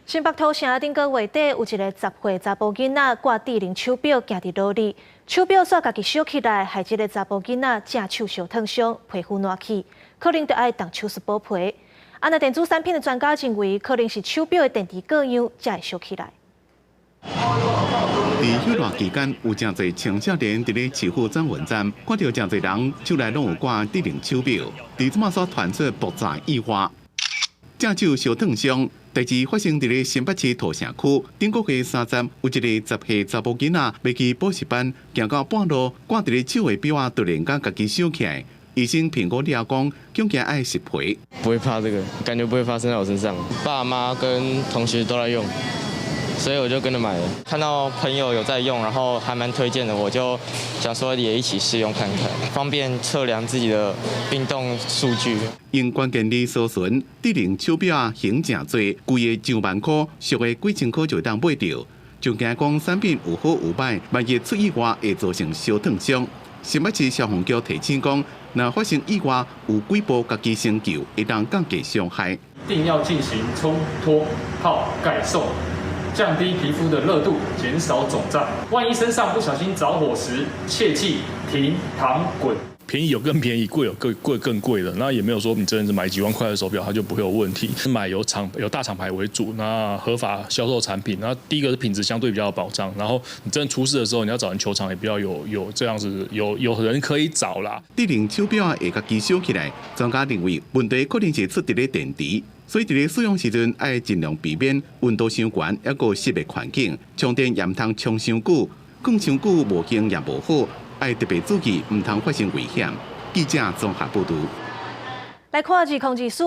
新北土城頂個月底有一个10歲查埔囡仔掛智能手錶行佇路裡，手錶煞家己燒起來，害這个查埔囡仔正手燒燙傷，皮膚爛去，可能著愛動手術補皮。啊，若電子產品的專家認為，可能是手錶的電池過熱才會燒起來。佇休熱期間，有誠濟青少年佇咧市府轉運站，看著誠濟人手內攏有掛智能手錶，佇這馬煞傳出爆炸意外，正手燒燙傷。代誌發生佇咧新北市土城區，頂個月30，有一个10歲查埔囡仔欲去補習班，行到半路，掛佇咧手的錶仔突然間家己燒起來，醫生評估了講，恐驚愛植皮。不會怕這個，感覺不會發生在我身上。爸媽跟同學都在用，所以我就跟著買了。看到朋友有在用，然後還蠻推薦的，我就想說也一起試用看看，方便測量自己的運動數據。用關鍵字搜尋智能手錶仔還誠濟，貴的上萬箍，俗的幾千箍就會當買著。就驚講產品有好有歹，萬一出意外會造成燒燙傷。新北市消防局提醒講，若發生意外，有幾步家己先救，會當降低傷害。一定要進行沖脫泡蓋送，降低皮膚的熱度，減少腫脹。萬一身上不小心著火時，切記停、躺、滾。便宜有更便宜，貴有更貴更貴的。那也沒有說你真的是買幾萬塊的手錶，它就不會有問題。買有大廠牌為主，那合法銷售產品。那第一個是品質相對比較有保障，然後你真的出事的時候，你要找人求償也比較有這樣子有人可以找啦。智能手錶會家己燒起來，專家認為問題可能是出佇咧電池，所以佇咧使用時陣愛盡量避免溫度傷懸，抑閣濕的環境，充電也毋通充傷久，放傷久無閒也無好。愛特別注意，毋通發生危險。記者綜合報導。來看2024。